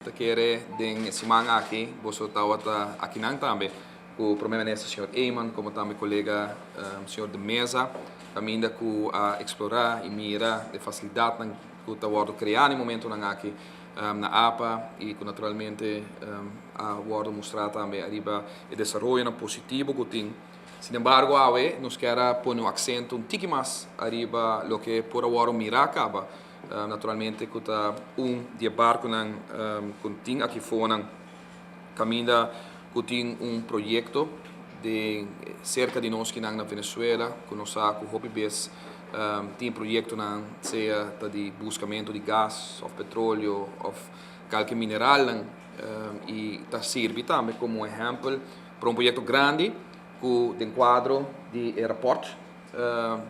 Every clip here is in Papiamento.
Ta kere den e siman aki boso tawata akinan tambe ku Prome Minister señor Eman komo tambe kolega señor De Meza kaminda ku a eksplorá i mira e fasilidatnan ku ta wòrdu kreá na e momentunan aki na apa i ku naturalmente a wòrdu mustrá tambe ariba e desaroyonan positivo ku tin. Sinembargo awe nos kier a pone un aksento un tiki mas ariba loke por a wòrdu mirá kaba. Naturalmente ku ta un di e barkunan ku tin aki fonan kaminda ku tin un proyekto den serka di nos kinan na Venezuela ku nos sa ku hopi bes tin proyektonan sea ta di buskamentu di gas òf petroleo òf kalke mineralnan i ta sirbi tambe komo ehèmpel pa un proyekto grandi ku den kuadro di e rapòrt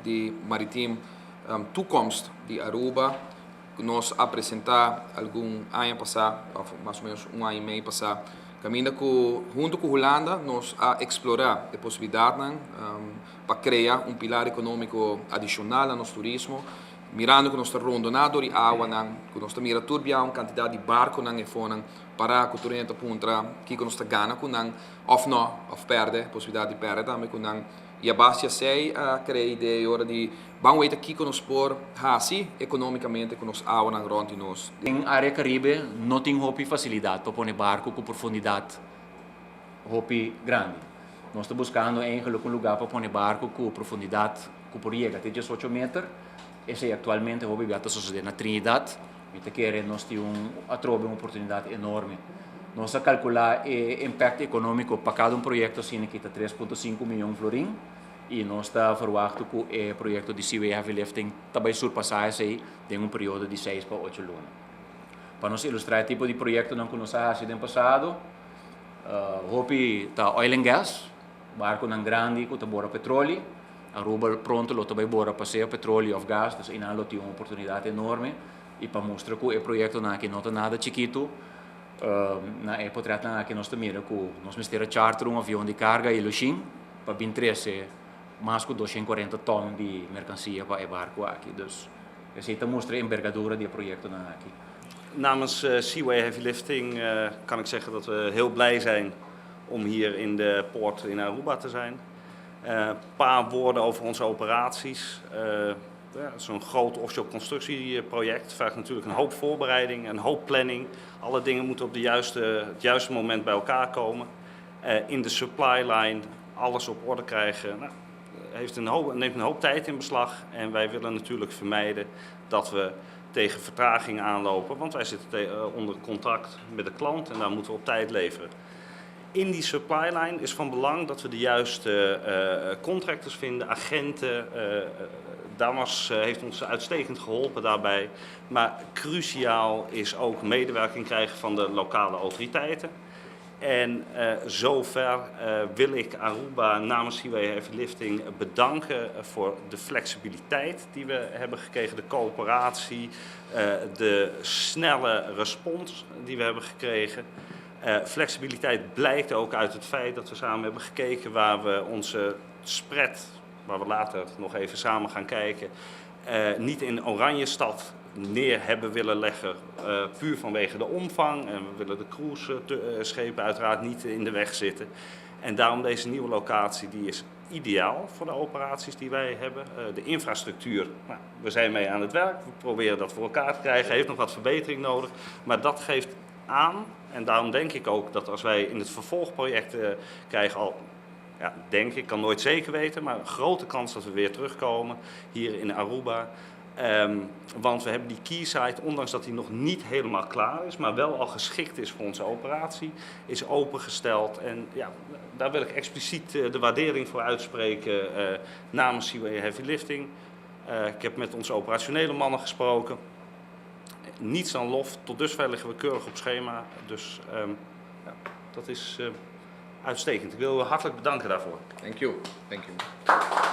di Maritiem Toekomst di Aruba ku nos a presentá algun aña pasá òf mas o ménos un aña i mei pasá kaminda ku huntu ku Hulanda nos a eksplorá e posibilidatnan pa krea un pilar ekonómiko adishonal na nos turismo mirando ku nos ta rondoná dor di awanan ku nos ta mira tur bia un kantidat di barkonan e fonan pará ku tur hende ta puntra kiko nos ta gana ku nan òf no òf pèrdè posibilidat di pèrdè tambe ku nan. I a base di esei a krea e idea e ora di ban weta kiko nos por hasi ekonómikamente ku nos awanan rònt di nos. Den área Karibe no tin hopi fasilidat pa pone barku ku profundidat hopi grandi. Nos ta buskando eigenlik un lugá pa pone barku ku profundidat ku por yega te diesocho meter. Esei aktualmente hopi bia ta sosodé na Trinidad. Mi ta kere nos tin un atrobe un oportunidat enorme. Nos a kalkulá e impakto ekonómiko pa kada un proyekto asina ki ta 3.5 mion florin i nos ta ferwachtu ku e proyekto di Seaway Heavy Lifting ta bai surpasá esei den un periodo di 6 pa 8 luna. Pa nos ilustrá e tipo di proyektonan ku nos a hasi den pasado, hopi ta oil and gas, barkonan grandi ku ta bora petroli. Aruba pronto lo ta bai bora pa sea petroli òf gas, dus einan lo tin un oportunidat enorme i pa mustra ku e proyektonan aki no ta nada chikitu. Na e potretnan aki nos ta mira ku nos mester a charter un avion di karga Ilyushin pa bin trese mas ku 240 tòn di merkansia pa e barku aki. Dus esei ta mustra e enbergadura di e proyektonan aki. Namens Seaway Heavy Lifting kan ik zeggen dat we heel blij zijn om hier in de poort in Aruba te zijn. Een paar woorden over onze operaties. Ja, zo'n groot offshore constructieproject vraagt natuurlijk een hoop voorbereiding, een hoop planning. Alle dingen moeten op het juiste moment bij elkaar komen. In de supply line alles op orde krijgen, nou, neemt een hoop tijd in beslag. En wij willen natuurlijk vermijden dat we tegen vertraging aanlopen, want wij zitten onder contract met de klant en daar moeten we op tijd leveren. In die supply line is van belang dat we de juiste contractors vinden, agenten. Damas heeft ons uitstekend geholpen daarbij. Maar cruciaal is ook medewerking krijgen van de lokale autoriteiten. En zover wil ik Aruba namens Seaway Heavy Lifting bedanken voor de flexibiliteit die we hebben gekregen, de coöperatie, de snelle respons die we hebben gekregen. Flexibiliteit blijkt ook uit het feit dat we samen hebben gekeken waar we onze spread, waar we later nog even samen gaan kijken, niet in Oranjestad neer hebben willen leggen, puur vanwege de omvang. En we willen de cruiseschepen uiteraard niet in de weg zitten. En daarom deze nieuwe locatie, die is ideaal voor de operaties die wij hebben. De infrastructuur, nou, we zijn mee aan het werk. We proberen dat voor elkaar te krijgen. Heeft nog wat verbetering nodig. Maar dat geeft aan, en daarom denk ik ook dat als wij in het vervolgproject krijgen al, ja, denk ik, kan nooit zeker weten, maar een grote kans dat we weer terugkomen hier in Aruba. Want we hebben die quayside, ondanks dat die nog niet helemaal klaar is, maar wel al geschikt is voor onze operatie, is opengesteld. En ja, daar wil ik expliciet de waardering voor uitspreken namens Seaway Heavy Lifting. Ik heb met onze operationele mannen gesproken. Niets dan lof. Tot dusver liggen we keurig op schema. Dus ja, dat is uitstekend. Ik wil u hartelijk bedanken daarvoor. Thank you. Thank you.